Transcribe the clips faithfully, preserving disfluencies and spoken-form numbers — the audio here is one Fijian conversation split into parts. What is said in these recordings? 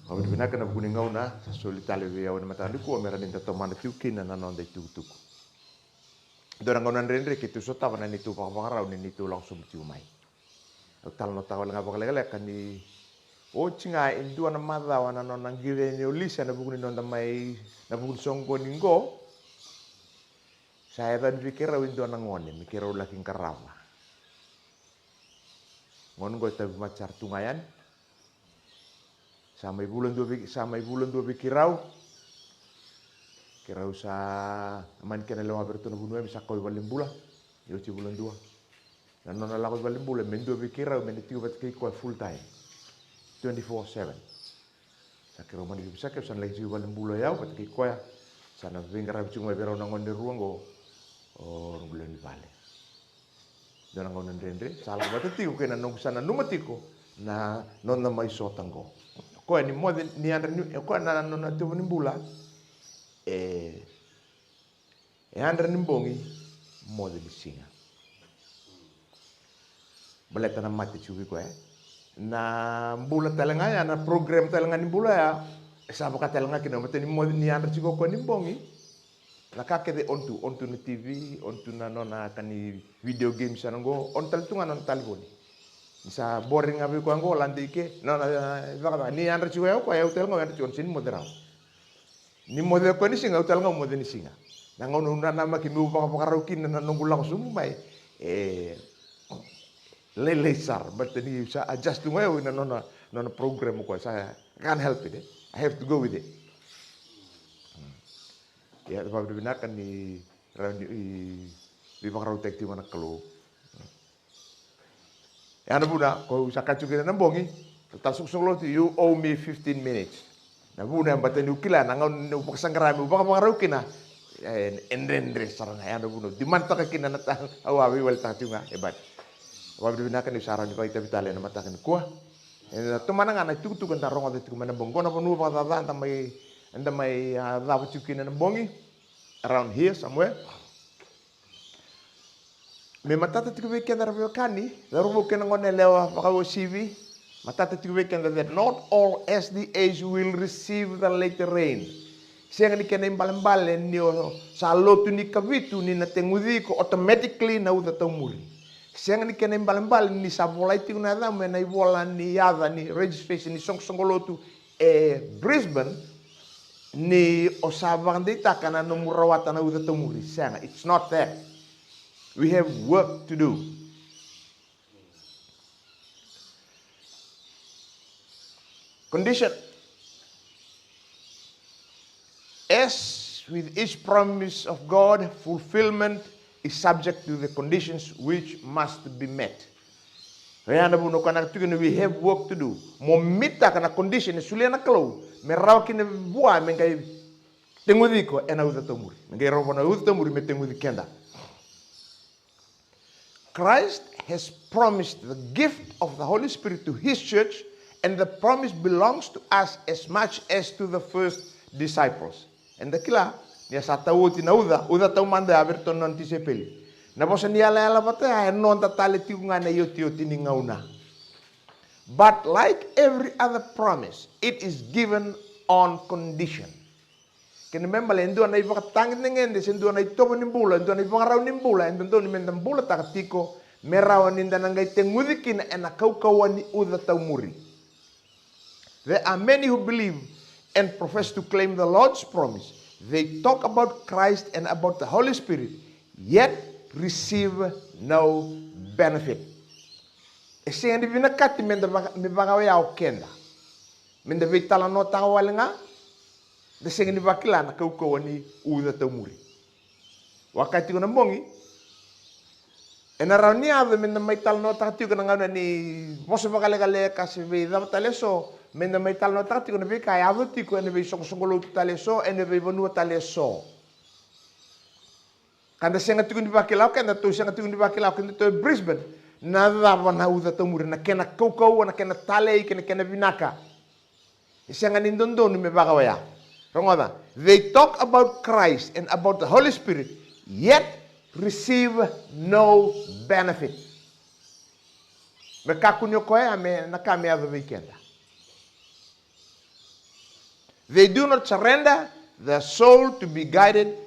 Vakavinavinaka ena vuku ni gauna sa soli tale vei au ena mataka nikua me rawa ni da tomana tiko kina na noda itukutuku. Dua na gauna dredre keitou sotava na neitou vakavakarau ni neitou lako sobu tiko mai. Au talanoataka wale ga vakalekaleka ni oti ga e dua na macawa na nona qiri yani o Lisa ena vuku ni noda mai, na vuku ni soqoni qo. Sa yaco yani vei keirau e dua na gone me keirau laki qarava. Gone qo e tauvimate sara tu ga yani. Sa mai vula dua vei, sa mai vula dua vei keirau. Keirau sa mani kena lewa vei iratou na vuniwai me sa kau i valenibula. E oti e vula dua. Na nona lako i valenibula me dua vei keirau me na tiko vata kei koya full time, twenty-four seven. Sa keirau mani veivosaki, au sa na laki tiko i valenibula o yau vata kei koya. Sa na veiqaravi tiko mai vei rau na gone rua qo, o noqu lewe ni vale. Dua na gauna dredre sa lako vata tiko kei na noqu sa nanuma tiko na noda mai sota qo. O koya ni moce ni yadra ni, o koya na nona itovo ni bula. E, e yadra ni bogi, moce ni siga. Baleta na mate tiko vei koya, e. Na bula tale ga ya, na program tale ga ni bula ya, e sa vaka tale ga kina, baleta ni moce ni yadra tiko o koya ni bogi. Na ka kece on tu, on tu na T V, on tu na nona ka ni video game sa na qo, on tale tu ga na nona talevoni. Ni sa boring ga vei koya qo, lade i ke, nona, e, cakacaka, ni yadra tiko ya o koya, au tale ga au yadra tiko, au sega ni moce rawa. Ni moce o koya ni siga, au tale ga au moce ni siga. Na gauna au nanamaki meu vakavakarau kina na noqu lako sobu mai, e, lailai sara, baleta ni sa adjust tu ga o yau ina nona, nona program o koya, sa, I can't help it, e. I have to go with it. Ia, vakavinavinaka ni rawa ni veivakarautaki tiko na Kalou. Ia na vuna, ko sa kaya tiko kina na bogi, tala soqosoqo lotu, you owe me fifteen minutes. Na vuna e baleta niu kila na gauna niu vakasaqara meu vakavakarau kina, e, e dredre sara ga, ia na vuna au demand-taka kina na ta, au a veiwaletaka tiko ga, e bati. Vakavinavinaka niu sa rawa ni vakaitavi tale ena mataka nikua. Ena tomana ga na itukutuku eda rogoca tiko mai na bogi. Qo na vanua vakacaca eda mai, eda mai, a, cava tiko kina na bogi. Around here somewhere. Me matata tiko vei keda na veiwekani, cauravou kei na gone yalewa vakauasivi. Matata tiko vei keda that not all S D As will receive the latter rain. Sega ni kena ibalebale ni o sa lotu ni kavitu ni na teguci iko automatically na uca taumuri. Sega ni kena ibalebale ni sa volai tiko na yacamu ena ivola ni yaca ni registration ni soqosoqo lotu e Brisbane, ni o sa vakadeitaka na nomu rawata na uca taumuri. Sega, it's not that. We have work to do. Condition. As with each promise of God, fulfillment is subject to the conditions which must be met. Oya na vuna o koya na tukuna, we have work to do. Mo mitaka na condition e solia na Kalou me rawa kina vua me qai teguci iko ena uca taumuri. Me qai rawa vua na uca taumuri me teguci keda. Christ has promised the gift of the Holy Spirit to his church, and the promise belongs to us as much as to the first disciples. Eda kila ni a sa tau oti na uca, uca taumada ya vei iratou na nona tisaipeli. Na vosa ni yalayala vata ya e noda tale tiko ga na iotioti ni gauna. But like every other promise, it is given on condition. Kena ibalebale e dua na ivakatagedegede se dua na itovo ni bula, e dua na ivakarau ni bula e dodonu meda bulataka tiko me rawa nida na qai teguci kina ena kaukauwa ni uca taumuri. There are many who believe and profess to claim the Lord's promise. They talk about Christ and about the Holy Spirit, yet receive no benefit. E sega ni vinakati meda vaka, me vakaoya o keda. Meda veitalanoataka wale ga, da sega ni vakila na kaukauwa ni uca taumuri. Vaka tiko na bogi, ena rawa ni yaco meda mai talanoataka tiko na gauna ni vosa vakalekaleka se veicava tale eso, meda mai talanoataka tiko na veika e yaco tiko ena veisoqosoqo lotu tale eso, ena veivanua tale eso. Ka da sega tiko ni vakila o keda, tou sega tiko ni vakila o keda tou e Brisbane, na cava na uca taumuri, na kena kaukauwa, na kena talei kei na kena vinaka. E sega ni dodonu me vakaoya. Rogoca, they talk about Christ and about the Holy Spirit, yet receive no benefit. Me kakua ni o koya me na ka me yaco vei keda. They do not surrender their soul to be guided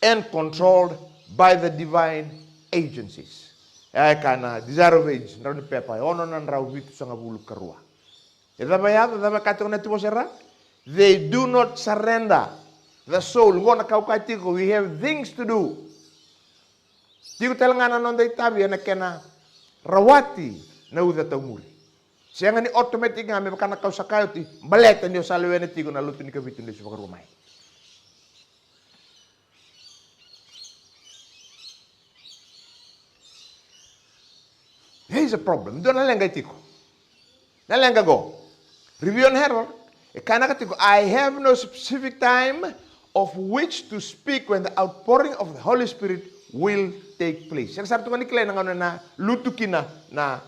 and controlled by the divine agencies. E a e kaya na Desire of Ages, drau ni pepa e ono na drau vitusagavulu karua. E cava e yaco, cava e kaya tiko na tivosa era? They do not surrender the soul. Qo na ka au kaya tiko, we have things to do. Tiko tale ga na noda itavi ena kena rawati na uca taumuri. Sega ni automatic ga me vaka na kau sa kaya oti, baleta ni o sa lewena tiko na lotu ni Kavitu ni lesu vakarua mai. There is a problem. Dua na leqa e tiko. Na leqa qo. Review and Herald e kaya na ka tiko, I have no specific time of which to speak when the outpouring of the Holy Spirit will take place. Sega sara tu ga ni kilai na gauna na lutu kina na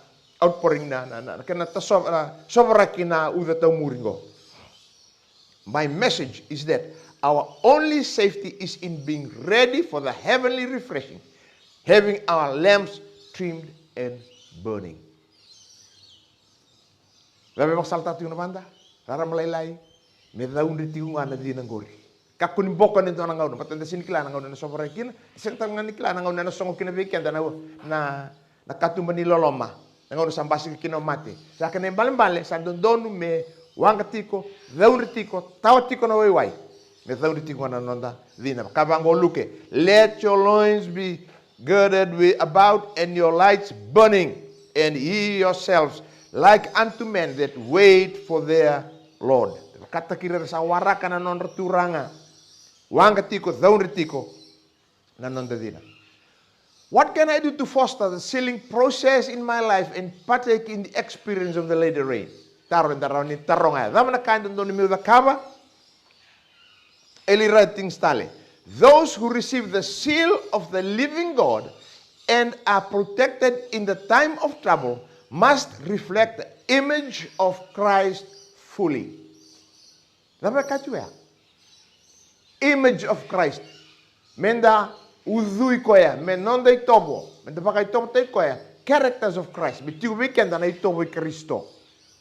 outpouring na, na, na, na kena taso-, na sovaraki na uca taumuri qo. My message is that our only safety is in being ready for the heavenly refreshing, having our lamps trimmed and burning. Veve vakasalataka tiko na vada, rarama lailai, me caudre tiko ga na cina qori. Kakua ni boko ena dua na gauna, baleta da sega ni kila na gauna ena sovaraki kina, sega tale ga ni kila na gauna ena sogo kina vei keda na, na, na katuba ni loloma. Na gauna sa basika kina o mate. Sa kena ibalebale, sa dodonu me waqa tiko, caudre tiko, tawa tiko na waiwai. Me caudre tiko ga na noda cina. Ka vaqo o Luke, let your loins be girded with, about, and your lights burning, and ye yourselves like unto men that wait for their Lord. Vakataki ira era sa waraka na nodra Turaga. Waqa tiko, caudre tiko na noda cina. What can I do to foster the sealing process in my life and partake in the experience of the latter rain? Taro eda rawa ni taroga ya. Cava na ka e dodonu meu cakava? Eli writings tale. Those who receive the seal of the living God and are protected in the time of trouble must reflect the image of Christ fully. Cava e kaya tiko ya? Image of Christ. Meda ucui koya, me noda itovo, meda vakaitovotaki koya. Characters of Christ. Me tiko vei keda na itovo i Karisito.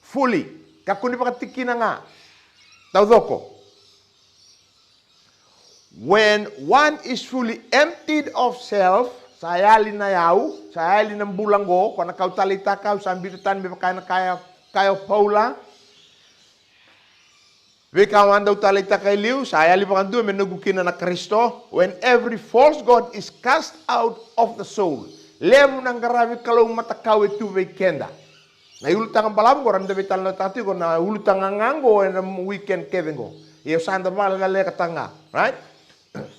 Fully. Kakua ni vakatikina ga. Taucoko. When one is fully emptied of self, sa yali na yau, sa yali na bula qo, ko na kau taleitaka, au sa biuta tani me vaka na kaya, kaya o Paula. Veika au a dau taleitaka e liu, sa yali vakadua me noqu kina na Karisito. When every false god is cast out of the soul. Levu na qaravi kalou matakau e tu vei keda. Na iulutaga balavu qo, rawa ni da veitalanoataka tiko na ulutaga ga qo ena weekend kece qo. Ia sa da vakalekataka ga, right?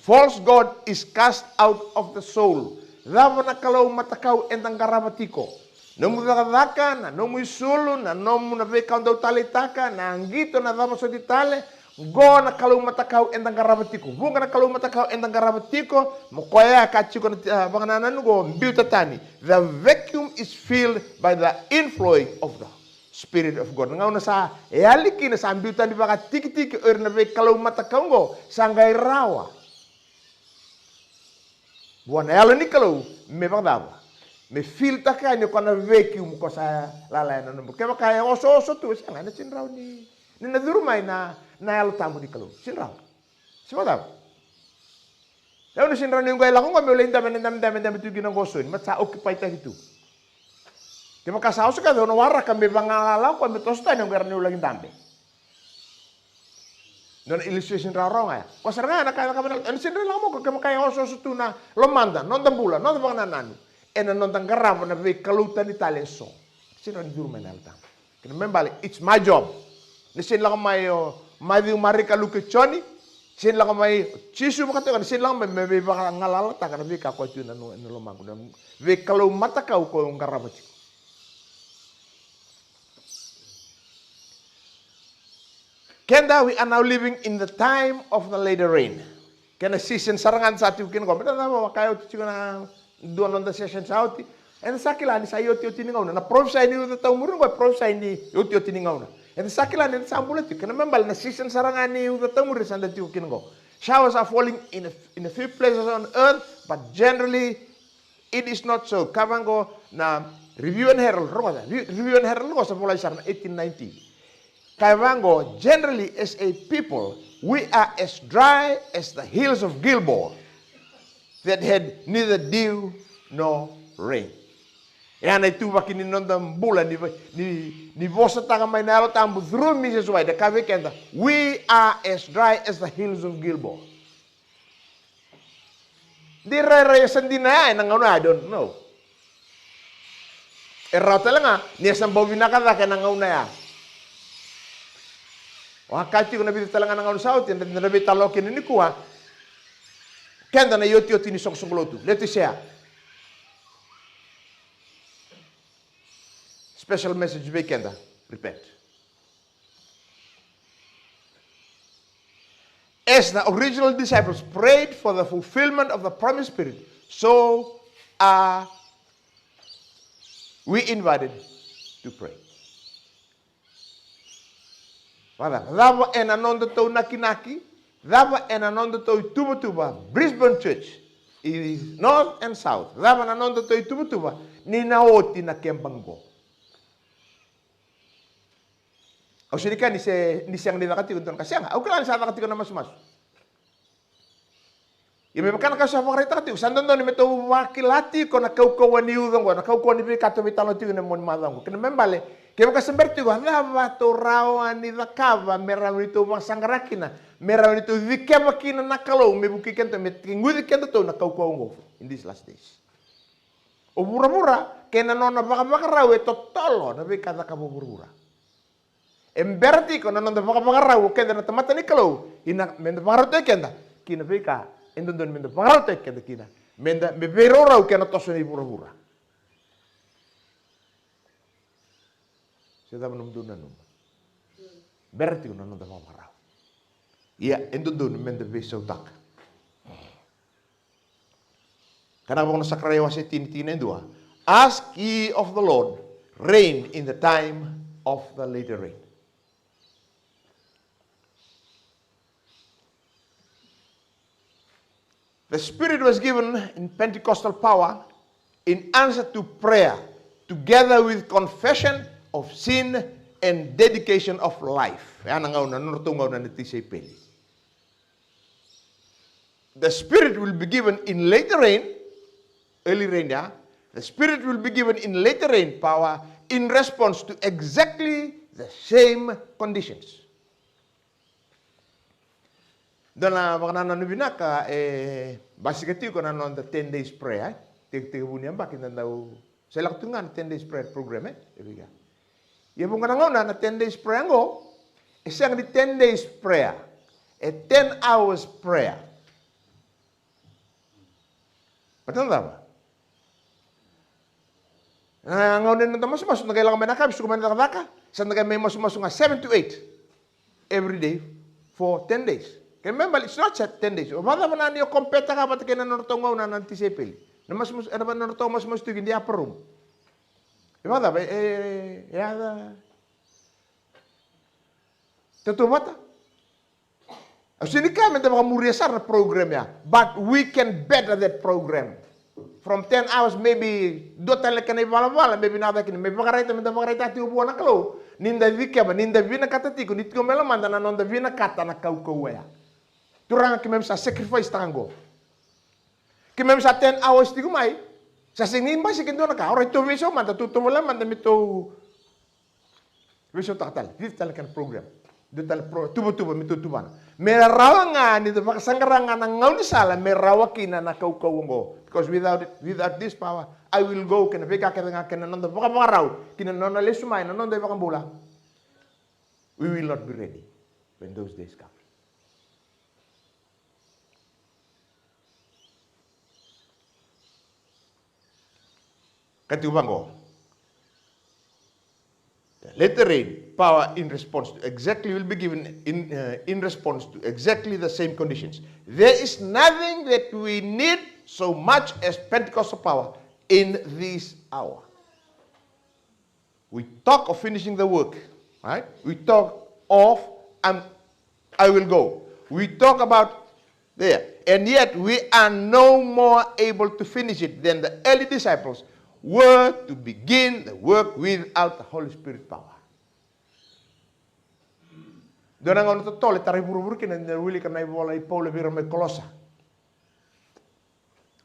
False god is cast out of the soul. Cava na kalou matakau eda qarava tiko? Nomu cakacaka, na nomu isulu, na nomu na veika o dau taleitaka, na qito, na cava soti tale, qo na kalou matakau eda qarava tiko. Vuqa na kalou matakau eda qarava tiko, mo koya ka tiko na, ah, vakanananu qo, biuta tani. The vacuum is filled by the inflowing of the Spirit of God. Na gauna sa yali kina sa biuta tani vakatikitiki o ira na veikalou matakau qo, sa qai rawa vua na Yalo ni Kalou me vakacava? Me fill-taka yani o koya na vacuum ko sa lala ena nomu. Kevaka e osooso tu, e sega, ena sega ni rawa ni, ni na curu mai na, na Yalo Tabu ni Kalou. Sega ni rawa. Se vakacava? Au na sega ni rawa ni qai lako qo meu lai dabe ena dabedabe dabe tu kina qo soni, ma sa occupy-taki tu. Kevaka sa oso kece, au na waraka me vagalala o koya me toso tani qo era niu laki dabe. Nona illustration rawarawa ga ya. Ko sara ga na ka e cakava na, ena sega ni rawa ni lako mai o koya kevaka e osooso tu na lomada, noda bula, noda vakanananu. Ena noda qarava na veikalou tani tale eso. Sega ni rawa ni curu mai na Yalo Tabu. Kena ibalebale, it's my job. Ni sega ni lako mai o Maciu, Marika, Luke, Joni. Sega ni lako mai o Jisu vakataka, ni sega ni lako mai me veivagalalataka na veika koya tu na no-, na lomaqu, na veikalou matakau koya au qarava tiko. Keda, we are now living in the time of the latter rain. Kena season sara ga da sa tiko kina qo. Baleta na cava, vaka e oti tiko na dua noda session sa oti. Eda sa kila ni sa iotioti ni gauna. Na parofisai ni uca taumuri qo e parofisai ni iotioti ni gauna. Eda sa kila ni da sa bula tiko. Kena ibalebale na season sara ga ni uca taumuri sa da tiko kina qo. Showers are falling in a, in a few places on earth, but generally it is not so. Ka vaqo na Review and Herald, rogoca. Re-, Review and Herald qo sa volai sara na eighteen ninety. Kaya vaqo, generally as a people, we are as dry as the hills of Gilboa that had neither dew nor rain. E a na ituvaki ni noda bula ni, ni, ni vosataka mai na Yalo Tabu through Missus White, e kaya vei keda, we are as dry as the hills of Gilboa. De rairai e sa dina ya ena gauna ya, I don't know. E rawa tale ga ni e sa bau vinaka cake ena gauna ya. O a kaya tiko na vica tale ga na gauna sa oti, eda na veitalanoa kina nikua. Keda na iotioti ni soqosoqo lotu, Laodicea. Special message vei keda, repent. As the original disciples prayed for the fulfillment of the promised Spirit, so are we invited to pray. Vacava, cava ena nodatou nakinaki, cava ena nodatou ituvatuva, Brisbane Church, i North and South, cava na nodatou ituvatuva ni na oti na keba qo? Au sega ni kaya ni se, ni sega ni caka tiko e dua na ka, sega. Au kila ni sa caka tiko na masumasu. Ia me vaka na ka sa vakaraitaka tiko, sa dodonu me tou vakila tiko na kaukauwa ni uca oqo, na kaukauwa ni veika tou veitalanoa tiko ena mua ni macawa oqo. Kena ibalebale, kevaka se bera tiko, a cava tou rawa ni cakava me rawa ni tou vakasaqara kina, me rawa ni tou cikeva kina na Kalou me vukei kedatou, me tekivuci kedatou na kaukauwa oqo in these last days? O vuravura kei na nona vakavakarau e totolo na veika e cakava o vuravura. E bera tiko na noda vakavakarau o keda na tamata ni Kalou, ia me da vakarautaki keda ki na veika e dodonu me da vakarautaki keda kina, me da, me veiraurau kei na toso ni vuravura. Se cava nomudou nanuma? Bera tiko na noda vakavakarau. Ia e dodonu me da veisautaka. Ka na vaka na Sakaraia wase tini, tikina e dua. Ask ye of the Lord rain in the time of the latter rain. The Spirit was given in Pentecostal power in answer to prayer, together with confession of sin and dedication of life. E a na gauna, na nodratou gauna na tisaipeli. The Spirit will be given in latter rain, early rain, yeah? The Spirit will be given in latter rain power in response to exactly the same conditions. Dua na vakanananu vinaka e basika tiko na noda ten days prayer, eh? Tekitekivu ni yabaki da dau sa lako tu ga na ten days prayer program, eh? E vei ga. Ia vuqa na gauna na ten days prayer oqo e sega ni ten days prayer, e ten hours prayer. Baleta na cava? Na gauna ni noda masumasu, da qai lako mai na yakavi, suka mai na cakacaka, sa da qai mai masumasu ga seven to eight every day for ten days. Kena ibalebale, it's not just ten days. O vakacava na ni o compare-taka vata kei na nodratou gauna na tisaipeli? Na masumasu, e na nodratou masumasu tiko i Kapernaum. E vakacava, e, e, e a tautauvata? Au sega ni kaya me da vakamuria sara na program ya, but we can better that program. From ten hours, maybe dua tale na kena ivalavala me vinaka cake kina, me vakaraitaka, me da vakaraitaka tiko vua na Kalou ni da cikeva, ni da vinakata tiko, ni tiko mai lomada na noda vinakata na kaukauwa ya. Turaga, keimami sa sacrifice-taka oqo. Keimami sa ten hours tiko mai, sa sega ni basika e dua na ka. Alright, tou veisau mada, tou tovolea mada me tou veisautaka tale, cici tale kena program. Dua tale pro, tuvatuva me tou tuvana. Me rawa ga ni da vakasaqara ga na gaunisala me rawa kina na kaukauwa oqo. Because without it, without this power, I will go, kei na veika kece ga, kei na noda vakavakarau ki na nona lesu mai na noda iVakabula. We will not be ready when those days come. Ka tiko vaqo. The latter rain power in response to exactly will be given in, uh, in response to exactly the same conditions. There is nothing that we need so much as Pentecostal power in this hour. We talk of finishing the work, right? We talk of, um, I will go. We talk about there. And yet we are no more able to finish it than the early disciples were to begin the work without the Holy Spirit power. Dua na gauna totolo e tarai vuravura kina, na wilika na ivola i Paula vei ira mai Kolosa.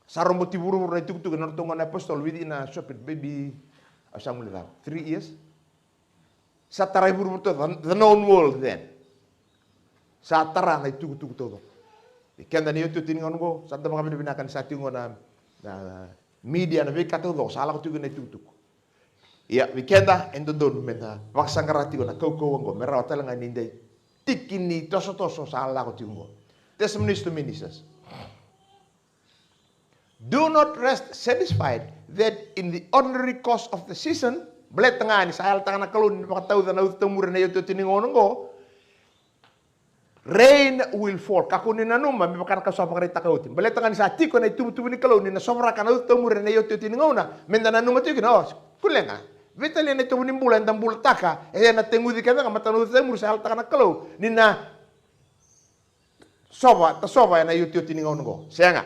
Sa roboti vuravura na itukutuku ena nodratou gauna na apositolo, within a short period, maybe au sa guilecava, three years. Sa tarai vuravura taucoko, the, the known world then. Sa tara na itukutuku taucoko. Vei keda na iotioti ni gauna oqo, sa da vakavinavinaka ni sa tiko na, na media, na veika taucoko sa lako tiko na itukutuku. Ia, vei keda e dodonu meda vakasaqara tiko na kaukauwa oqo me rawa tale ga ni da tiki ni tosotoso sa lako tiko oqo. Testimonies to ministers. Do not rest satisfied that in the ordinary course of the season, baleta ga ni sa yalataka na Kalou ni vakatauca na uca taumuri ena iotioti ni gauna oqo, rain will fall. Kakua ni nanuma me vaka na ka au sa vakaraitaka oti. Baleta ga ni sa tiko na ituvatuva ni Kalou ni na sovaraka na uca taumuri ena iotioti ni gauna, meda nanuma tiko kina, o, kule ga. Veitalia na itovo ni bula eda bulataka, e na teguci kece ga, matana uca taumuri sa yalataka na Kalou ni na sova, tasova ena iotioti ni gauna oqo. Sega.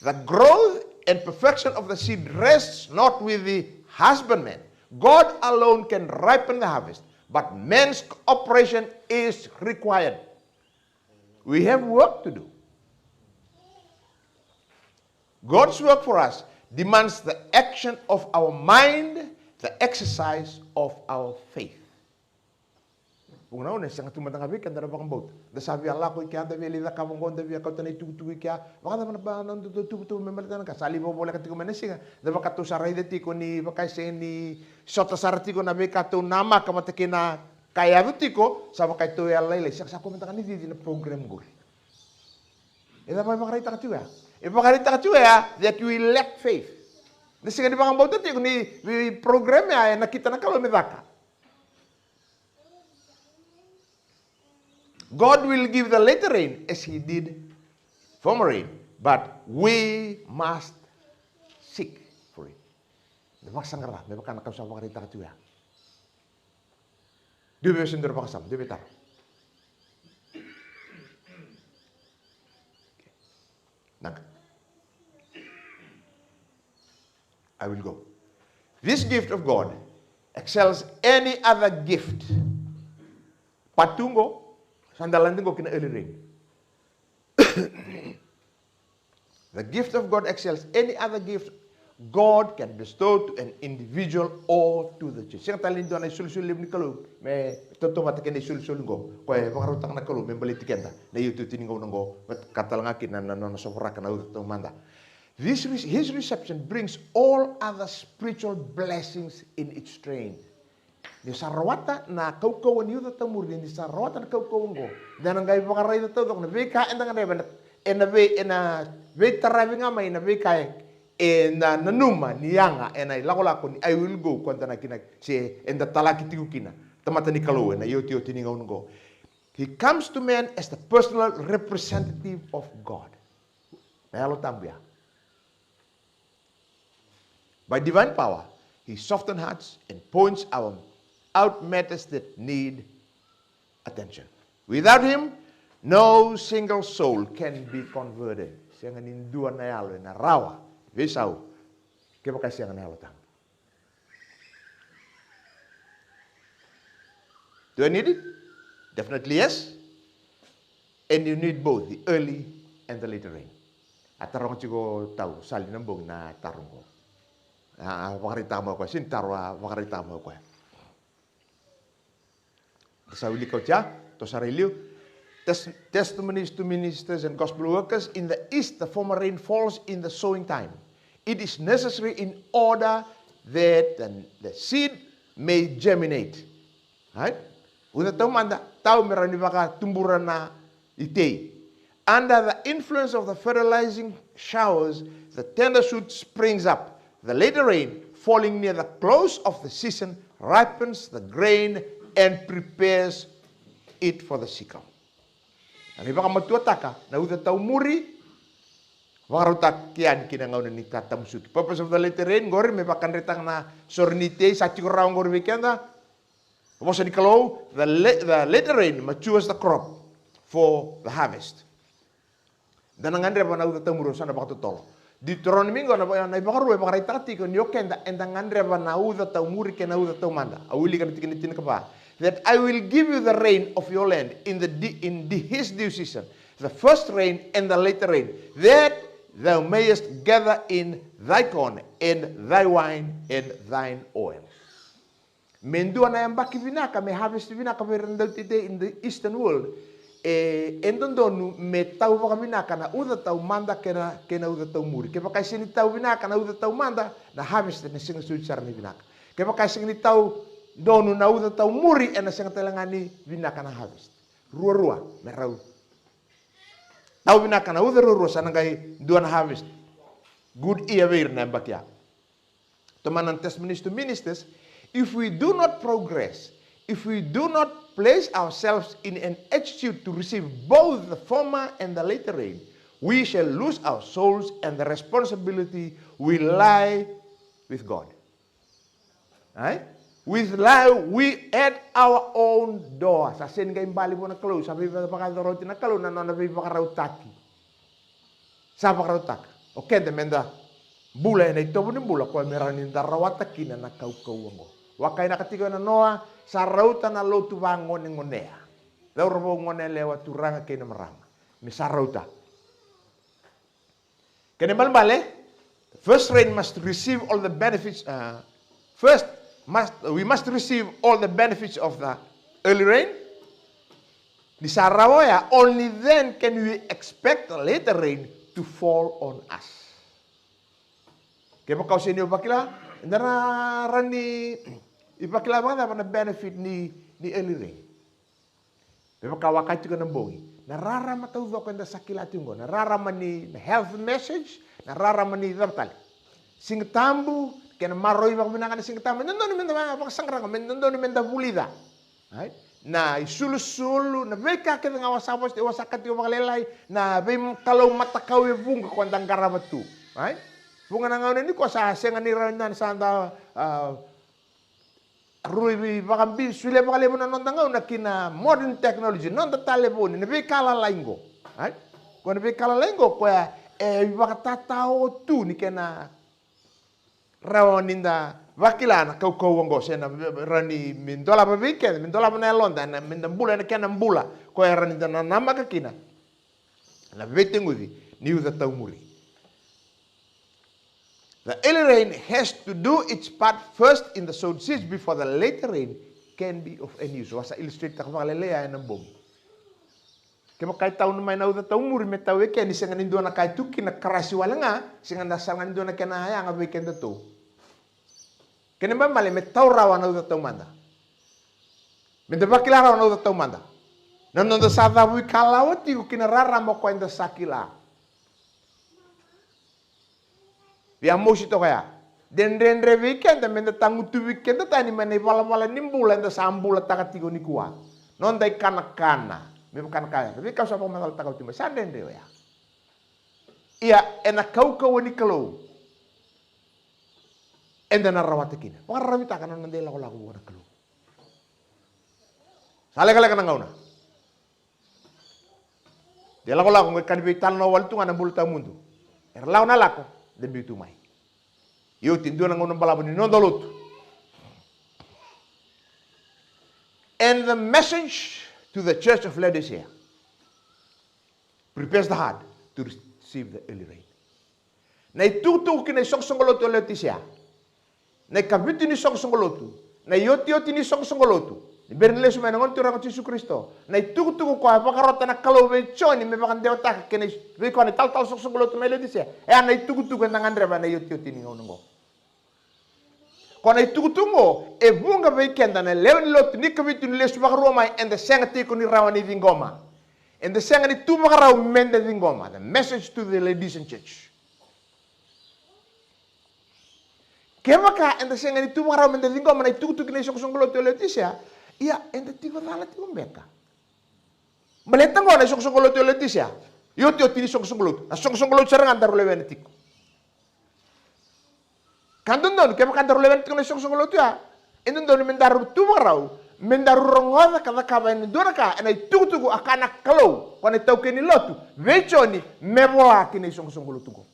The growth and perfection of the seed rests not with the husbandman. God alone can ripen the harvest, but man's cooperation is required. We have work to do. God's work for us demands the action of our mind, the exercise of our faith. Vuqa na gauna e sega tu mada ga vei keda na vakabauta. Da sa via lako i kea, da via lai cakava oqo, da via kauta na itukutuku i kea. Vakacava na ba, na nodatou tuvatuva me baleta na ka sa lai vakavoleka tiko mai na siga. Da vakatou sa raica tiko ni vaka e sega ni sota sara tiko na veika tou namaka vata kei na ka e yaco tiko, sa vaka e tou yalolailai. Sega, sa kua mada ga ni cici na program qori. E cava e vakaraitaka tiko ya? E vakaraitaka tiko ya that we lack faith. Na sega ni vakabauta tiko ni, ni program ya e nakita na Kalou me caka. God will give the latter rain as he did former rain, but we must seek for it. Me vakasaqara, me vaka na ka au sa vakaraitaka tu ya. Dua vei au se dua na vakasama, dua vei taro. Naka. I will go. This gift of God excels any other gift. Part two qo, sa da lade qo ki na early rain. The gift of God excels any other gift God can bestow to an individual or to the church. Sega tale ni dua na isolisoli levu ni Kalou me tautauvata kei na isolisoli qo. Koya e vakarautaka na Kalou me baleti keda na iotioti ni gauna qo, me ka tale ga kina na, na nona sovaraka na uca taumada. This re-, his reception brings all other spiritual blessings in its train. Ni sa rawata na kaukauwa ni uca taumuri, ni sa rawata na kaukauwa oqo, da na qai vakaraica taucoko na veika eda gadreva ena, ena vei, ena veitaravi ga mai na veika e, eda nanuma ni yaga ena ilakolako ni I will go, koya da na kina, se eda talaki tiko kina tamata ni Kalou ena iotioti ni gauna oqo. He comes to man as the personal representative of God. Na Yalo Tabu ya. By divine power, he softens hearts and points our, out matters that need attention. Without him, no single soul can be converted. Sega ni dua na yalo ena rawa veisau kevaka e sega na Yalo Tabu. Do I need it? Definitely yes. And you need both the early and the later rain. A taroga tiko o Tau Sali Nabogi na taro qo. A, a vakaraitaka mai o koya, sega ni taro, a vakaraitaka mai o koya. Sa wilika oti ya, tou sa raica e liu. Tes-, testimonies to ministers and gospel workers. In the east, the former rain falls in the sowing time. It is necessary in order that the, the seed may germinate. Right? Uca taumada, tau me rawa ni vakatubura na itei. Under the influence of the fertilizing showers, the tender shoot springs up. The later rain, falling near the close of the season, ripens the grain and prepares it for the sickle. Na qai vakamatuataka na uca taumuri, vakarautaki yani ki na gauna ni tatamusuki. Purpose of the later rain, qori me vakadretaka na sore ni tei, sa tiko rawa qori vei keda. Vosa ni Kalou, the la-, the latter rain matures the crop for the harvest. Da na gadreva na uca taumuri, au sa na vakatotolo. Deuteronomy qo na, na iVakarua e vakaraitaka tiko ni o keda eda gadreva na uca taumuri kei na uca taumada. Au wilika na tikina tinikava. that I will give you the rain of your land in the di-, in di-, his due season, the first rain and the latter rain, that thou mayest gather in thy corn and thy wine and thine oil. Me dua na yabaki vinaka, me harvest vinaka vei ira na dauteitei in the Eastern world. E, e dodonu me tau vakavinaka na uca taumada kei na, kei na uca taumuri. Kevaka e sega ni tau vinaka na uca taumada, na harvest ena sega soti sara ni vinaka. Kevaka e sega ni tau donu na uca taumuri, ena sega tale ga ni vinaka na harvest. Ruarua, me rau tau vinaka na uca ruarua, sa na qai dua na harvest. Good year vei ira na yabaki ya. Tomana na Testimonies to Ministers, if we do not progress, if we do not place ourselves in an attitude to receive both the former and the latter rain, we shall lose our souls and the responsibility will lie with God. Ai? With lie, we at our own door. Sa sega ni qai bale vua na Kalou, sa veivakacoroti na Kalou na nona veivakarautaki. Sa vakarautaka o keda meda bula ena itovo ni bula koya me rawa ni da rawata kina na kaukauwa oqo. Vakainaka tiko ena noa, sa rauta na lotu vagonegonea. Cauravou, goneyalewa, turaga kei na marama. Me sa rauta. Kena ibalebale, first rain must receive all the benefits, uh, first, must, we must receive all the benefits of the early rain. Ni sa rawa oya, only then can we expect the later rain to fall on us. Kevaka o sega ni vakila, eda na rawa ni vakila vakacava na benefit ni, ni early rain? Me vaka au a kaya tiko ena bogi, na rarama taucoko eda sa kila tiko oqo, na rarama ni, na health message, na rarama ni cava tale. Siga Tabu, kena maroroi vakavinaka na Siga Tabu, me dodonu meda va-, vakasaqara, me dodonu meda vulica. Ai? Na isulusulu, na veika kece ga au sa vosa, au sa kaya tiko vakalailai, na veikalou matakau e vuqa ko da qarava tu. Ai? Vuqa na gauna nikua sa sega ni rawa ni da sa da, a, rui vakabi, solia vakalevu na noda gauna ki na modern technology, noda talevoni, na veika lalai qo. Ai? Ko na veika lalai qo, koya e vakatatao tu ni kena rawa ni da vakila na kaukauwa oqo, se na rawa ni me dolava vei keda, me dolava na yaloda, na, me da bula ena kena bula, koya rawa ni da nanamaka kina na veiteguci ni uca taumuri. The early rain has to do its part first in the sowed seeds before the later rain can be of any use. Au sa illustrate-taka vakalailai ena bogi. Kevaka e tau mai na uca taumuri me tau e ke, ni sega ni dua na ka e tu kina, karasi wale ga, sega ni sala ga ni dua na kena yaga vei kedatou. Kena ibalebale me tau rawa na uca taumada. Meda vakila rawa na uca taumada. Na noda sa cavuikalawa tiko ki na rarama o koya eda sa kila. Via mosi toka ya. De dredre vei keda meda tagutuvi keda tani mai na ivalavala ni bula eda sa bulataka tiko nikua. Noda ikanakana. Me vaka na ka ya. Veika au sa vakamacalataka oti mai. Sa dredre oya. Ia, ena kaukauwa ni Kalou, eda na rawata kina. Vakararavitaka na noda ilakolako vua na Kalou. Sa lekaleka na gauna. De lakolako qo e ka ni veitalanoa wale tu ga na bula tawamudu. Era lako na lako, de biu tu mai. Io, oti dua na gauna balavu ni noda lotu. And the message to the church of Laodicea prepares the heart to receive the early rain. Na itukutuku ki na isoqosoqo lotu o Leotisea. Na ikavitu ni soqosoqo lotu, na iotioti ni soqosoqo lotu. Ni bera ni lesu mai na Gone Turaga o Jisu Karisito, na itukutuku koya e vakarota na Kalou vei Joni me vakadewataka kei na i-, vei koya na italatala soqosoqo lotu mai Leotisea. E a na itukutuku eda gadreva ena iotioti ni gauna oqo. Ko na itukutuku oqo e vuqa vei keda na lewe ni lotu ni ikavitu ni lesu vakarua mai, eda sega tiko ni rawa ni ciqoma. Eda sega ni tu vakarau meda ciqoma. The message to the Laodicean church. Kevaka eda sega ni tu vakarau meda ciqoma na itukutuku ki na isoqosoqo lotu o Leotisea, ia eda tiko cala tiko beka. Baleta qo na isoqosoqo lotu o Leotisea, iotioti ni soqosoqo lotu, na soqosoqo lotu sara ga daru lewena tiko. Ka dodonu, kevaka daru lewena tiko na isoqosoqo lotu ya, e dodonu me daru tu vakarau me daru rogoca ka cakava e dua na ka ena itukutuku a kaya na Kalou, ko na itaukei ni lotu vei Joni me vola ki na isoqosoqo lotu qo.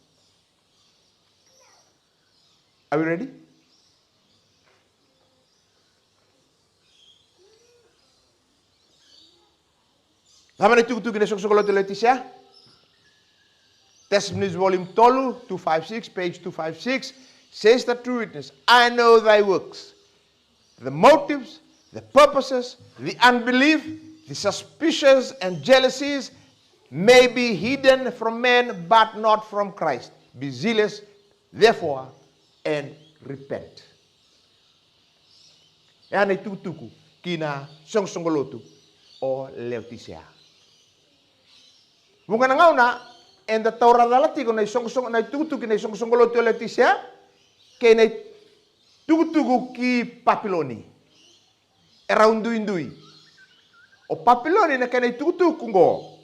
Are we ready? Cava na itukutuku ni soqosoqo lotu e Leotisea? Testimonies volume tolu, two five six, page two five six, says the true witness, "I know thy works, the motives, the purposes, the unbelief, the suspicions and jealousies may be hidden from men, but not from Christ. Be zealous, therefore, and repent." E a na itukutuku ki na soqosoqo lotu o Leotisea. Vuqa na gauna eda taura cala tiko na isoqosoqo, na itukutuku ki na isoqosoqo lotu o Leotisea kei na itukutuku ki Papiloni. E rau duidui. O Papiloni na kena itukutuku qo.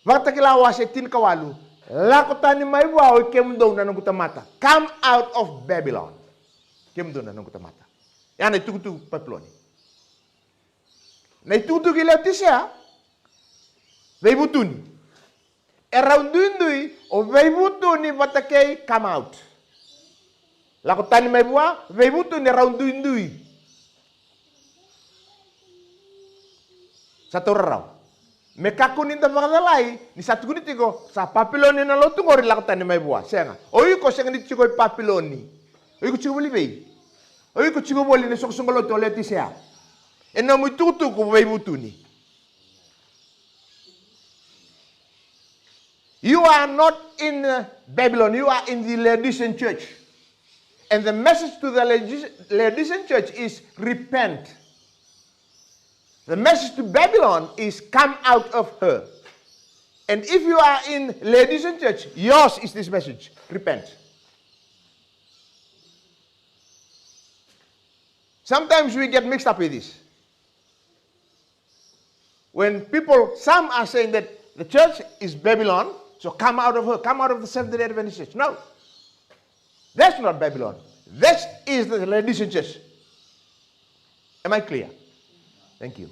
Vakatakila wase tinikawalu. "Lako tani mai vua oi kemudou na noqu tamata. Come out of Babylon. Kemudou na noqu tamata." E a na itukutuku Papiloni. Na itukutuku i Leotisea, veivutuni. E rau duidui o veivutuni vata kei come out. Lako tani mai vua, veivutuni e rau duidui. Sa taura rawa. Me kakua ni da vakacalai ni sa tukuni tiko sa Papiloni na lotu qori, lako tani mai vua. Sega. O iko sega ni tiko i Papiloni. O iko tiko voli vei? O iko tiko voli na isoqosoqo lotu o Leotisea. E nomu itukutuku veivutuni. You are not in, uh, Babylon, you are in the Laodicean church. And the message to the Laodice-, Laodicean church is repent. The message to Babylon is come out of her. And if you are in Laodicean church, yours is this message, repent. Sometimes we get mixed up with this. When people, some are saying that the church is Babylon, so come out of her, come out of the Seventh-day Adventist church. No, that's not Babylon. That is the Laodicean church. Am I clear? Thank you.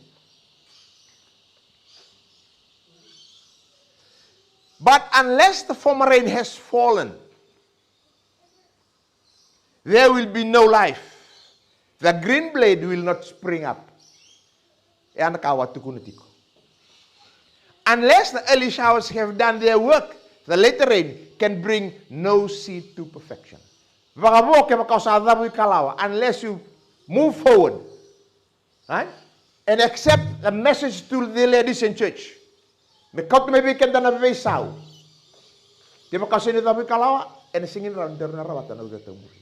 But unless the former rain has fallen, there will be no life. The green blade will not spring up. E a na ka au a tukuna tiko. Unless the early showers have done their work, the later rain can bring no seed to perfection. Vakavo kevaka o sa cavuikalawa, unless you move forward, right? And accept the message to the Laodicean church. Me kauta mai vei keda na veisau. Kevaka o sega ni cavuikalawa, ena sega ni rawa ni daru na rawata na uca taumuri.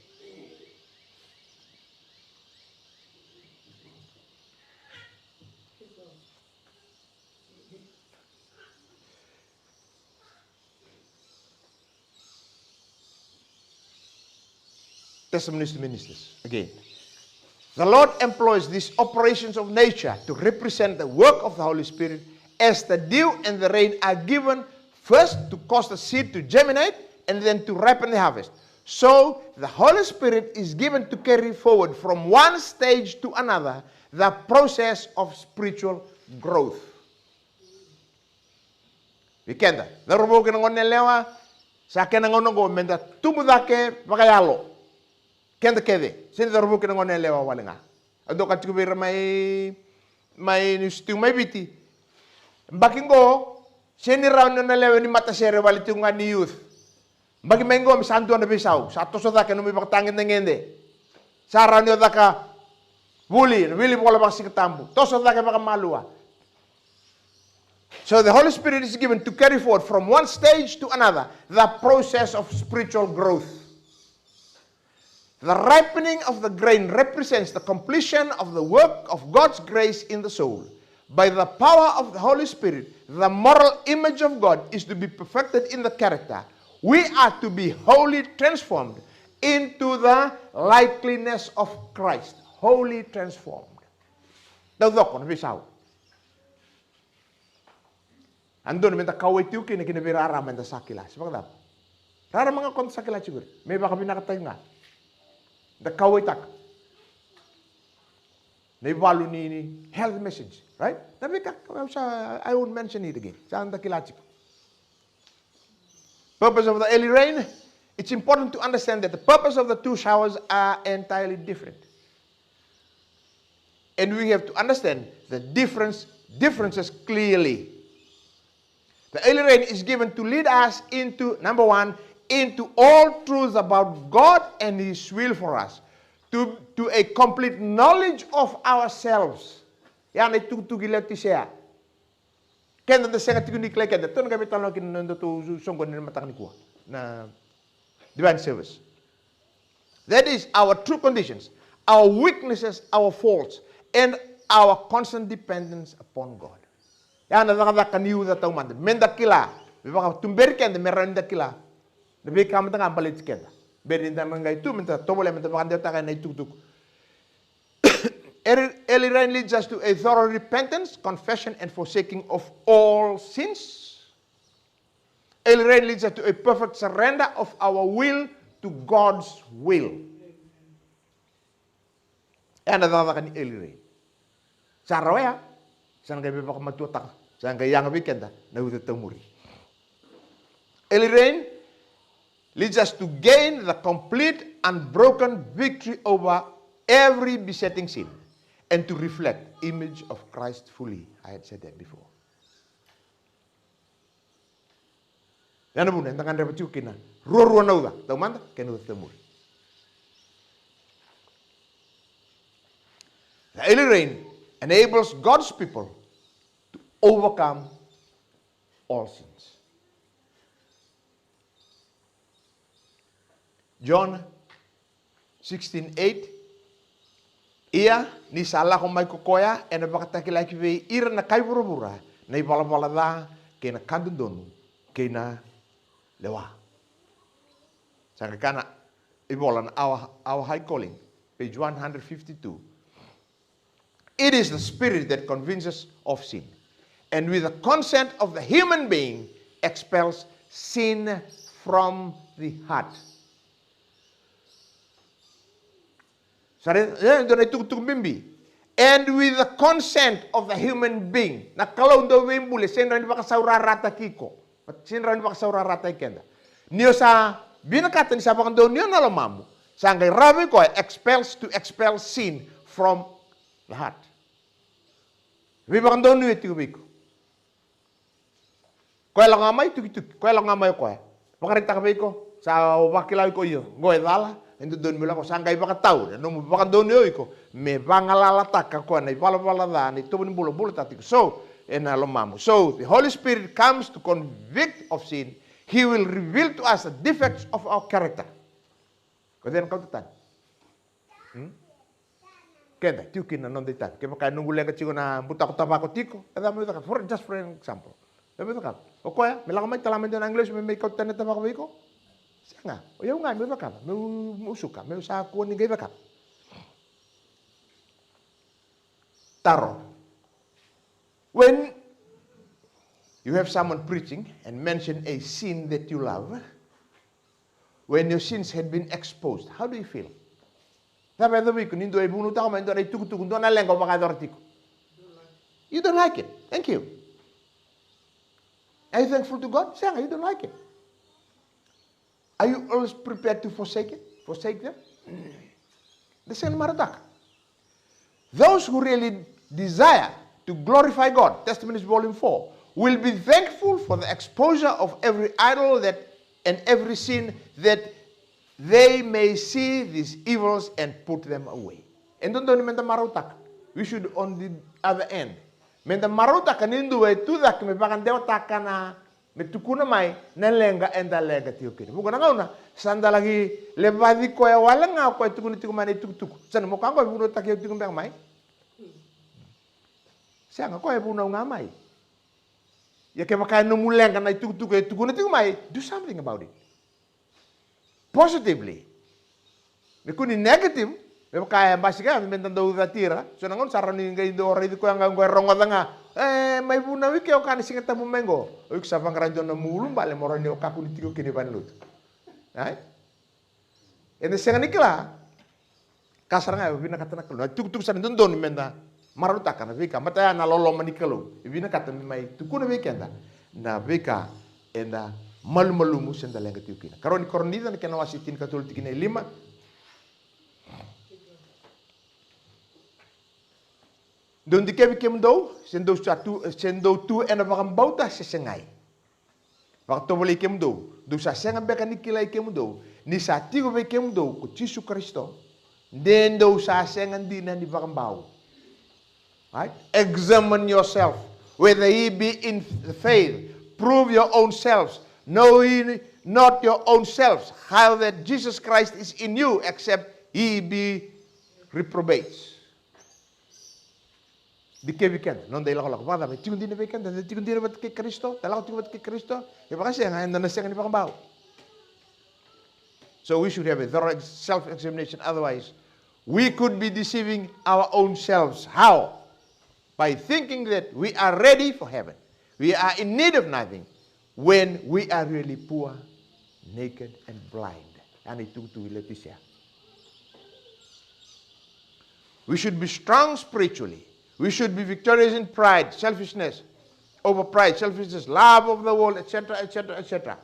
Testimonies to ministers. Again, the Lord employs these operations of nature to represent the work of the Holy Spirit, as the dew and the rain are given first to cause the seed to germinate and then to ripen the harvest. So the Holy Spirit is given to carry forward from one stage to another the process of spiritual growth. Vei keda cauravou kei na gone yalewa, sa kena gauna oqo meda tubu cake vakayalo. Keda kece, sega ni cauravou kei na gone yalewa wale ga. Au dau kaya tiko vei ira mai, mai Niusi tiko mai Viti. Yabaki oqo, sega ni rawa ni o na lewe ni matasere, wale tiko ga ni youth. Yabaki mai oqo me sa dua na veisau, sa toso cake na nomu ivakatagedegede. Sa rawa ni o caka vuli, na wili vola vakasigatabu, toso cake vakamalua. So the Holy Spirit is given to carry forward from one stage to another the process of spiritual growth. The ripening of the grain represents the completion of the work of God's grace in the soul. By the power of the Holy Spirit, the moral image of God is to be perfected in the character. We are to be wholly transformed into the likeness of Christ. Wholly transformed. Taucoko na veisau. A dodonu meda kauwai tiko kina ki na veirarama eda sa kila. Se vakacava? Rarama ga ko da sa kila tiko, me vakavinakataki ga. Da kauwaitaka na ivalu ni, ni health message, right? Na veika, sa, I won't mention it again. Sa da kila tiko. Purpose of the early rain. It's important to understand that the purpose of the two showers are entirely different. And we have to understand the difference differences clearly. The early rain is given to lead us into, number one, into all truth about God and His will for us, to, to a complete knowledge of ourselves. Ya na itukutuku i Leotisea. Keda da sega tiko ni kilai keda. Tou na qai veitalanoa kina na nodatou soqoni na mataka nikua na divine service. That is our true conditions, our weaknesses, our faults, and our constant dependence upon God. Ya na cakacaka ni uca taumada. Meda kila, me vakatuberi keda, me rawa ni da kila na veika mada ga baleti keda. Beri ni da na qai tu, meda tovolea, meda vakadewataka na itukutuku. Early, early rain leads us to a thorough repentance, confession, and forsaking of all sins. Early rain leads us to a perfect surrender of our will to God's will. Ena cakacaka ni early rain. Sa rawa ya, sa na qai veivakamatuataka, sa na qai yaga vei keda na uca taumuri. Early rain leads us to gain the complete, unbroken victory over every besetting sin and to reflect image of Christ fully. I had said that before. Ya na vuna eda gadreva tiko kina ruarua na uca taumada kei na uca taumuri. The early rain enables God's people to overcome all sins. John sixteen eight. Ia ni sa lako mai ko koya, ena vakatakilaki vei ira na kai vuravura na ivalavala ca kei na ka dodonu kei na lewa. Sa qai kana ivola na Our, Our High Calling, page one hundred fifty-two. It is the Spirit that convinces of sin, and with the consent of the human being, expels sin from the heart. Sa raica, e dua na itukutuku bibi. And with the consent of the human being. Na Kalou dau veibuli, sega ni rawa ni vakasaurarataki iko. Sega ni rawa ni vakasaurarataki keda. Ni o sa vinakata ni sa vakadonuya na lomamu, sa qai rawa vei koya, expels, to expel sin from the heart. Veivakadonuya tiko vei iko. Koya lako ga mai, tukituki, koya lako ga mai o koya. Vakaraitaka vei iko, sa o vakila iko, io, qo e cala, e dodonu me lako, sa qai vakatau na nomu vakadonuya o iko me vagalalataka koya na ivalavala ca, na itovo ni bula o bulataka tiko. So ena lomamu. So the Holy Spirit comes to convict of sin. He will reveal to us the defects of our character. Ko cei na kauta tani? Hmm? Keda, tiko kina na noda itavi. Kevaka e noqu leqa tiko na butako tavako tiko, e cava meu cakava? For, just for an example. E cava meu cakava? O koya me lako mai, tala mai dua na agilosi me mai kauta tani na tavako vei iko? Sega. O yau ga meu cakava, meu, meu suka, meu sa kua ni qai cakava. Taro. When you have someone preaching and mention a sin that you love, when your sins had been exposed, how do you feel? Cava e yaco vei iko ni dua e vunautaka mai e dua na itukutuku, dua na leqa o vakayacora tiko? You don't like it. Thank you. Are you thankful to God? Sega, you don't like it. Are you always prepared to forsake it? Forsake them? Eda sega ni marautaka. Those who really desire to glorify God, Testimonies Volume four, will be thankful for the exposure of every idol that, and every sin, that they may see these evils and put them away. E dodonu meda marautaka. We should, on the other end, meda marautaka ni dua e tu cake me vakadewataka na, me tukuna mai na leqa eda leqa tiko kina. Vuqa na gauna sa da laki levaci koya wale ga o koya e tukuna tiko mai na itukutuku. Sa na mo ka qo e vunautaki au tiko beka mai? Sega, koya e vunau ga mai. Ia kevaka e nomu leqa na itukutuku e tukuna tiko mai, do something about it. Positively. Me kua ni negative, me vaka e basika ya, me da dau cati ira. So na gauna sa rawa ni qai dau raici koya ga qo e rogoca ga. E, mai vunau i ke o ka ni Siga Tabu mai qo. O iko sa vaqara e dua na nomu ulubale mo rawa ni o kakua ni tiko kina i valenilotu. Ai? Eda sega ni kila ka sara ga e vinakata na Kalou. Na itukutuku sara e dodonu meda marautaka na veika, baleta ya na loloma ni Kalou e vinakata me mai tukuna vei keda na veika eda malumalumu se da leqa tiko kina. Karua ni Korinica na kena wase tinikatolu, tikina e lima. Dou dikevi kemudou, se dou sa tu, se dou tu ena vakabauta se segai. Vakatovolei kemudou, dou sa sega beka ni kilai kemudou, ni sa tiko vei kemudou ko Jisu Karisito, de dou sa sega dina ni vakabau. Right? Examine yourself, whether ye be in the faith. Prove your own selves. Know ye not your own selves, how that Jesus Christ is in you, except ye be reprobates. Dikevi keda, noda ilakolako, vakacava, e tiko dina vei keda, da tiko dina vata kei Karisito, da lako tiko vata kei Karisito, e vakasega, eda na sega ni vakabau. So we should have a thorough ex-, self-examination. Otherwise, we could be deceiving our own selves. How? By thinking that we are ready for heaven. We are in need of nothing when we are really poor, naked, and blind. Ena itukutuku i Leotisea. We should be strong spiritually. We should be victorious in pride, selfishness, over pride, selfishness, love of the world, et cetera, et cetera, et cetera.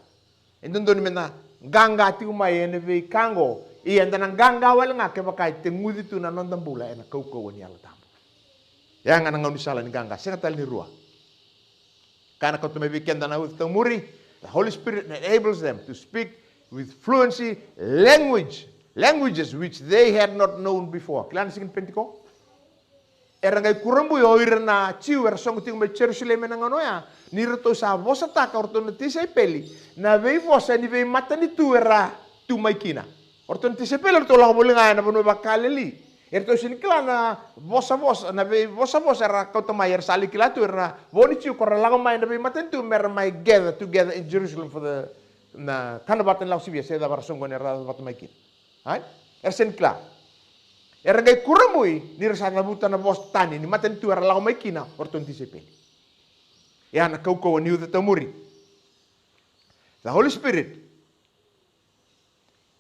E dodonu meda qaqa tiko mai ena veika oqo. Ia eda na qaqa wale ga kevaka e teguci tu na noda bula ena kaukauwa ni Yalo Tabu. Ya ga na gaunisala ni qaqa, sega tale ni rua. Ka na kauta mai vei keda na uca taumuri, the Holy Spirit enables them to speak with fluency language, languages which they had not known before. Kila na siga ni Penitiko? Era qai kurabui o ira na Jiu era sogo tiko mai Jerusalemi ena gauna oya, ni ratou sa vosataka o ratou na tisaipeli na veivosa ni veimatanitu era tu mai kina. O ratou na tisaipeli, o ratou lako voli ga ena vanua vakaKalili. Eratou sega ni kila na vosavosa, na veivosavosa era kauta mai, era sa lai kila tu, era na vo ni Jiu ko ra lako mai na veimatanitu me ra mai gather together in Jerusalem for the, na kana vata ni Lako Sivia, se cava era soqoni, era vata mai kina. Ai? Era sega ni kila. Era qai kurabui ni ra sa cavuta na vosa tani ni matanitu era lako mai kina o ratou na tisaipeli. Ia na kaukauwa ni uca taumuri. The Holy Spirit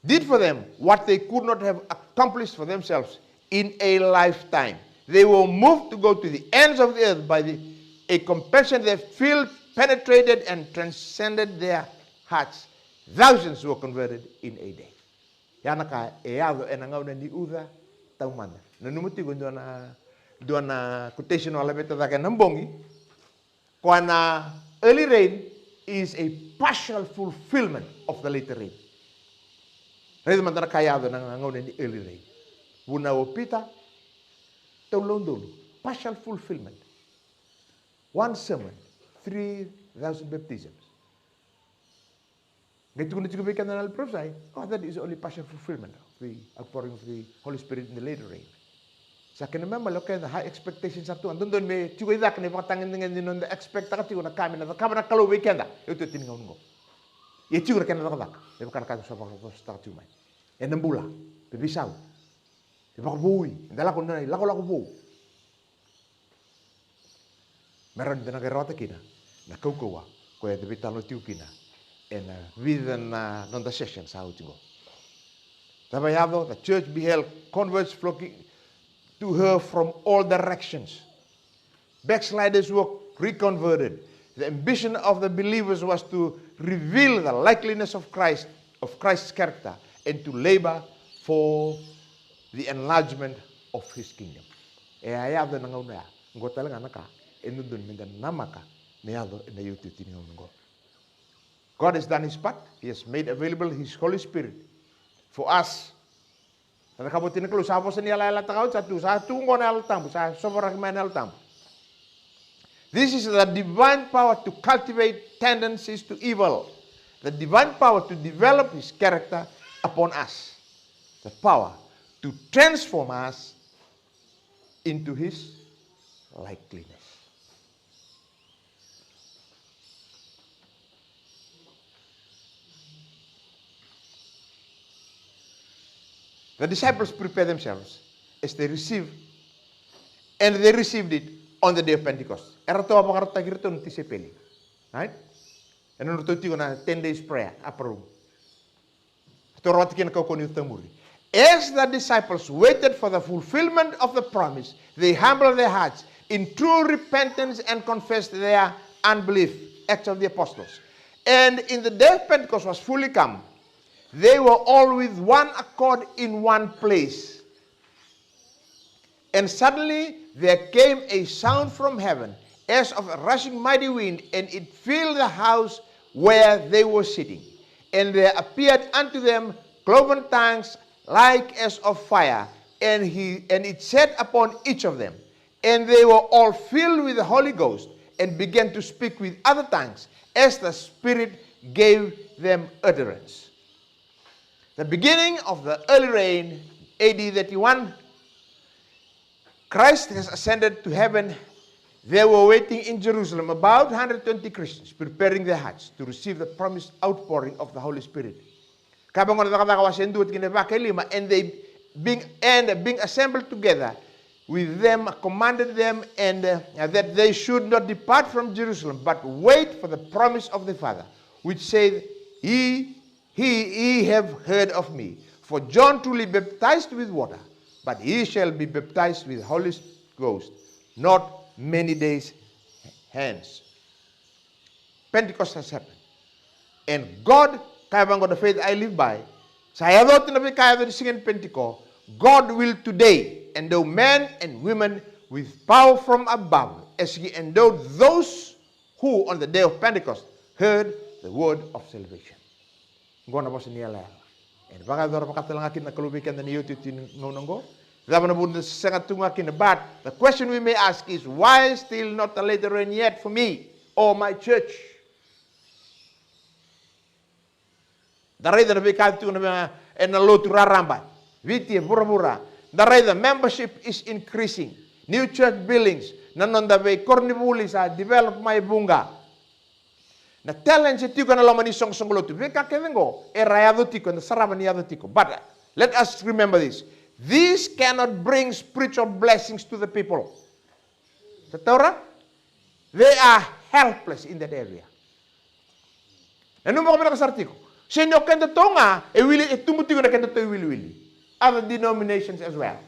did for them what they could not have accomplished for themselves in a lifetime. They were moved to go to the ends of the earth by the, a compassion that filled, penetrated, and transcended their hearts. Thousands were converted in a day. Ya na ka e yaco ena gauna ni uca taumada. Nanuma tiko e dua na, dua na quotation au laveta cake ena bogi. Koya na early rain is a partial fulfillment of the later rain. Raica mada na ka yaco ena gauna ni early rain. Vunau o Pita, tolu na udolu, partial fulfillment. One sermon, three thousand baptisms. Qai tukuna tiko vei keda na Yalo ni Parofisai, oh, that is only partial fulfillment of the outpouring of the Holy Spirit in the later rain. Sa kena mamala o keda, high expectations sara tu ga. Dodonu me tiko i cake na ivakatagedegede ni noda expectaka tiko na ka me na cakava na Kalou vei keda e iotioti ni gauna oqo. Ia tiko na kena cakacaka, me vaka na ka sa vakavosataka tiko mai. Ena bula, me veisau, me vakavoui, eda lako na ilakolako vou. Me rawa ni da na qai rawata kina na kaukauwa koya eda veitalanoa tiko kina ena vica na noda session sa oti oqo. Cava e yaco? The church beheld converts flocking to her from all directions. Backsliders were reconverted. The ambition of the believers was to reveal the likeness of Christ, of Christ's character, and to labor for the enlargement of his kingdom. E a yaco ena gauna ya. Oqo tale ga na ka e dodonu meda namaka me yaco ena iotioti ni gauna oqo. God has done his part. He has made available his Holy Spirit for us. Sa cakava oti na Kalou, sa vosa ni yalayalataka oti, sa tu, sa tu oqo na Yalo Tabu, sa sovaraki mai na Yalo Tabu. This is the divine power to cultivate tendencies to evil, the divine power to develop his character upon us, the power to transform us into his likeness. The disciples prepare themselves as they receive, and they received it on the day of Pentecost. Eratou a vakarautaki iratou na tisaipeli. Right? Ena nodratou tiko na ten days prayer, upper room. Ratou rawata kina na kaukauwa ni uca taumuri. As the disciples waited for the fulfillment of the promise, they humbled their hearts in true repentance and confessed their unbelief. Acts of the Apostles. And in the day of Pentecost was fully come. They were all with one accord in one place. And suddenly There came a sound from heaven as of a rushing mighty wind, and it filled the house where they were sitting. And there appeared unto them cloven tongues like as of fire, and he and it sat upon each of them. And they were all filled with the Holy Ghost, and began to speak with other tongues as the Spirit gave them utterance. The beginning of the early reign, A D thirty-one, Christ has ascended to heaven. They were waiting in Jerusalem, about one hundred twenty Christians, preparing their hearts to receive the promised outpouring of the Holy Spirit. Ka vaqo na Cakacaka wase dua tikina e va kei lima, and they being and being assembled together with them commanded them and uh, that they should not depart from Jerusalem, but wait for the promise of the Father, which said, he he ye have heard of me. For John truly baptized with water, but ye shall be baptized with Holy Ghost not many days hence. Pentecost has happened. And God, kaya vaqo na faith I live by, sa yaco oti na veika yaco ni siga ni Pentecost. God will today endow men and women with power from above, as he endowed those who on the day of Pentecost heard the word of salvation. Qo na vosa ni yalayala. E vakayacora vakatalega kina na Kalou vei keda ni iotioti ni gauna qo. Cava na vuna da sega tu ga kina? But the question we may ask is, why still not the latter rain yet for me or my church? Da raica na veika tiko na vei ena lotu raraba. Viti e vuravura. Da raica membership is increasing. New church buildings. Na noda veikoronivuli sa develop mai vuqa. Na talents e tiko ena loma ni soqosoqo lotu. Veika kece qo era yaco tiko, eda sarava ni yaco tiko. But uh, let us remember this. This cannot bring spiritual blessings to the people. Sa taura? They are helpless in that area. Nanuma vakavinaka sara tiko. Sega ni o kedatou ga e wili, e tubu tiko na kedatou iwiliwili. Other denominations as well.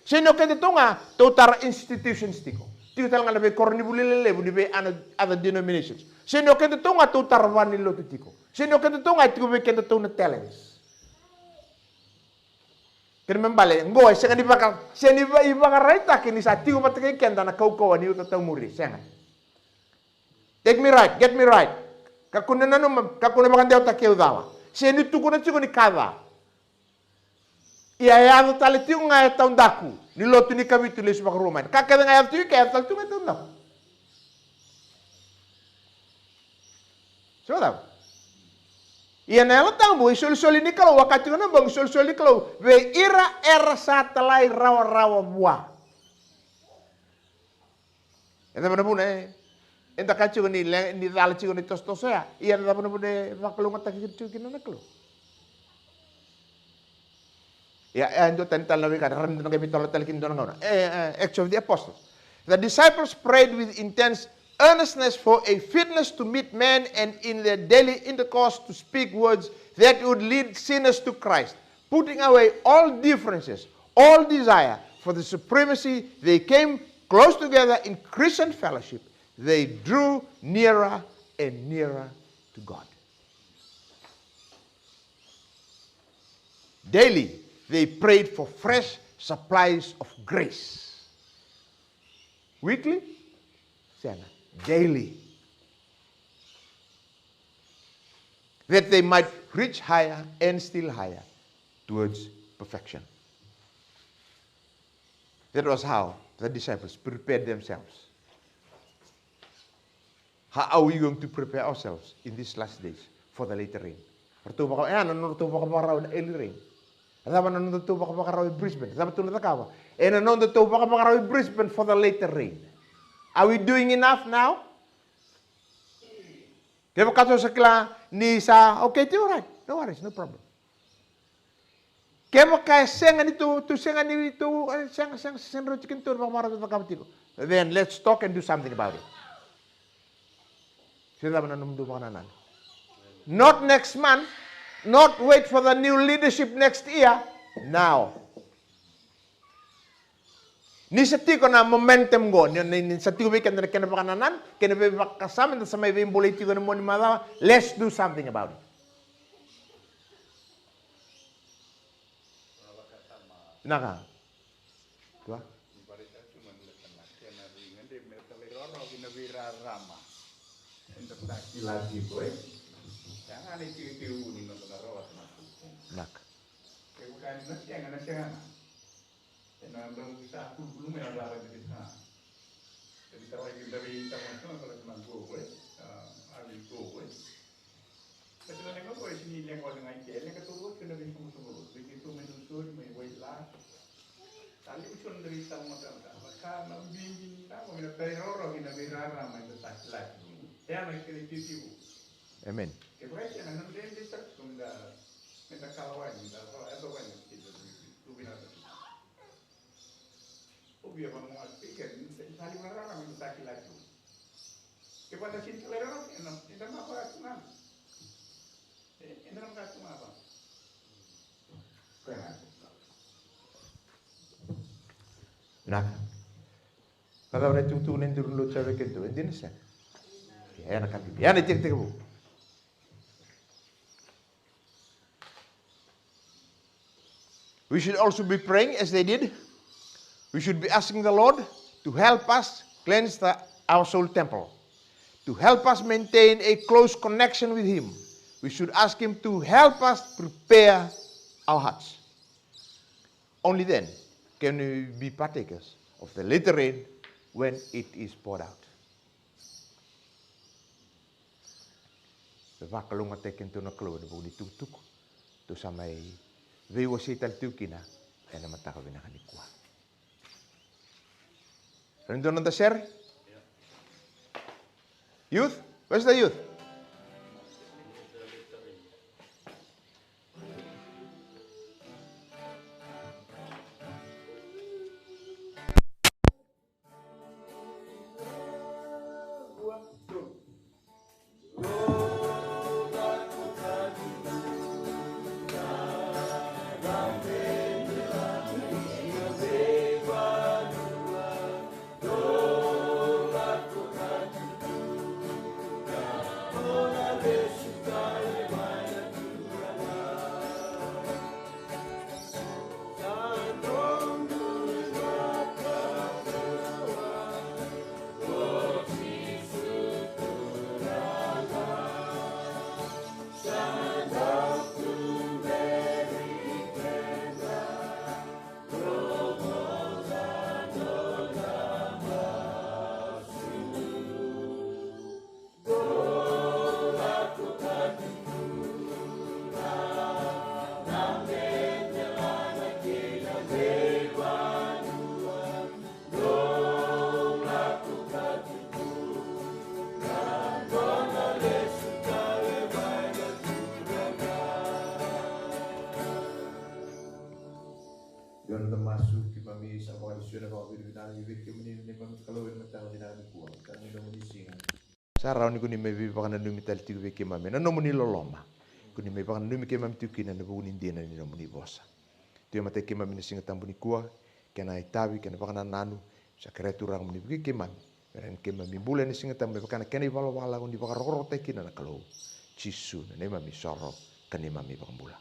Sega ni o kedatou ga tou tara institutions tiko. Tiko tale ga na veikoronivuli lelevu ni vei ana other denominations. Sega ni o kedatou ga tou tara vale ni lotu tiko. Sega ni o kedatou ga e tiko vei kedatou na talents. Kena me bale, qo e sega ni vaka, sega ni va, ivakaraitaki ni sa tiko vata kei keda na kaukauwa ni uta taumuri, sega. Take me right, get me right. Kakua ni nanuma, kakua ni vakadewataki au cala. Sega ni tukuna tiko ni ka ca. Ia e yaco tale tiko ga e taudaku ni lotu ni Kavitu lesu vakarua mai. Ka kece ga e yaco tiko, ke yaco tale tiko ga e taudaku. Sa cava? Ia na Yalo Tabu, isolisoli ni Kalou, vaka tiko na bogi, isolisoli ni Kalou vei ira era sa talairawarawa vua. E cava na vuna e, eda kaya tiko ni le, ni cala tiko ni tosotoso ya. Ia na cava na vuna e vakalougatataki tiko kina na Kalou? Ia, e dua tani tale na veika, rawa ni da na qai veitalo tale kina dua na gauna. E, e, Acts of the Apostles. The disciples prayed with intense earnestness for a fitness to meet men and in their daily intercourse to speak words that would lead sinners to Christ. Putting away all differences, all desire for the supremacy, they came close together in Christian fellowship. They drew nearer and nearer to God. Daily, they prayed for fresh supplies of grace. Weekly? Sega. Daily. That they might reach higher and still higher towards perfection. That was how the disciples prepared themselves. How are we going to prepare ourselves in these last days for the latter rain? Ratou vaka, e, na nodratou vakavakarau na early rain. Cava na nodratou vakavakarau e Brisbane? Cava tou na cakava? E na nodratou vakavakarau e Brisbane for the latter rain. Are we doing enough now? Kevaka tou sa kila ni sa okay, tou right. No worries, no problem. Kevaka e sega ni tou, tou sega ni tou, e, sega, sega, sega ni rauti kina tou na vakavakarau tou cakava tiko. Then let's talk and do something about it. Se cava na nomudou vakanananu. Not next month, not wait for the new leadership next year. Now. Ni sa tiko na momentum qo, ni, ni, ni sa tiko vei keda na kena vakanananu, kena veivakasama, da sa mai veibolei tiko na mua ni macawa, let's do something about it. Vinaka. Tua? Rarama. Eda sa kila tiko, e? Ia ga na itikotiko ni noda na rawata na Kalou. Naka. Kevaka ni na sega, na sega ga. Ena dau sa kulukulu mai na cava e dede sara. E dede sara, e dede sara, e dede sara, e dede sara, e dede sara. Ena leqa qo e sega ni leqa wale ga i ke, e leqa taucoko kina na veisoqosoqo lotu. Vei keitou mai Nausori, mai Waila. Sa levu sara na veisau matata. Na ka na bibi ni sala, me na tairoro kina veirarama eda sa kila tiko. Ia na kena itikotiko. Amen. Kevaka e sega, na dredre sara tiko meda, meda kala wale, meda kala, eda wale, meda kila tiko. Au via vakamoa tiko, e, sa levu na rarama eda sa kila tiko. Kevaka da sega ni kila rarama, ena, ena mavoa tu ga. E, ena mavoa tu ga. Koya ga. Na. Na cava na itukutuku ni duru ni lotu sa vei keitou? E dina se? Ia na ka bibi. Ia na itekitekivu. We should also be praying as they did. We should be asking the Lord to help us cleanse the, our soul temple, to help us maintain a close connection with Him. We should ask Him to help us prepare our hearts. Only then can we be partakers of the latter rain when it is poured out. Me vakalougatataki keitou na Kalou ena vuku ni tukutuku tou sa mai veiwasei tale tiko kina ena mataka vinaka nikua. Raica na noda sere. Youth, where's the youth? Io, na masu. Keimami sa vakalesuya na vakavinavinaka vei kemuni na neimami Kalou ena mataka vinaka nikua. Sa rawa ni ko ni mai veivakananumi tale tiko vei keimami ena nomuni loloma. Ko ni mai vakananumi keimami tiko kina ena vuku ni dina ni nomuni vosa. Tiko e matai keimami na Siga Tabu nikua, kena itavi, kena vakanananu, sa kerea Turaga mo ni vukei keimami. Me rawa ni keimami bula ena Siga Tabu me vaka na kena ivalavala ko ni vakarokorokotaki kina na Kalou. Jisu na neimami isoro ka neimami iVakabula.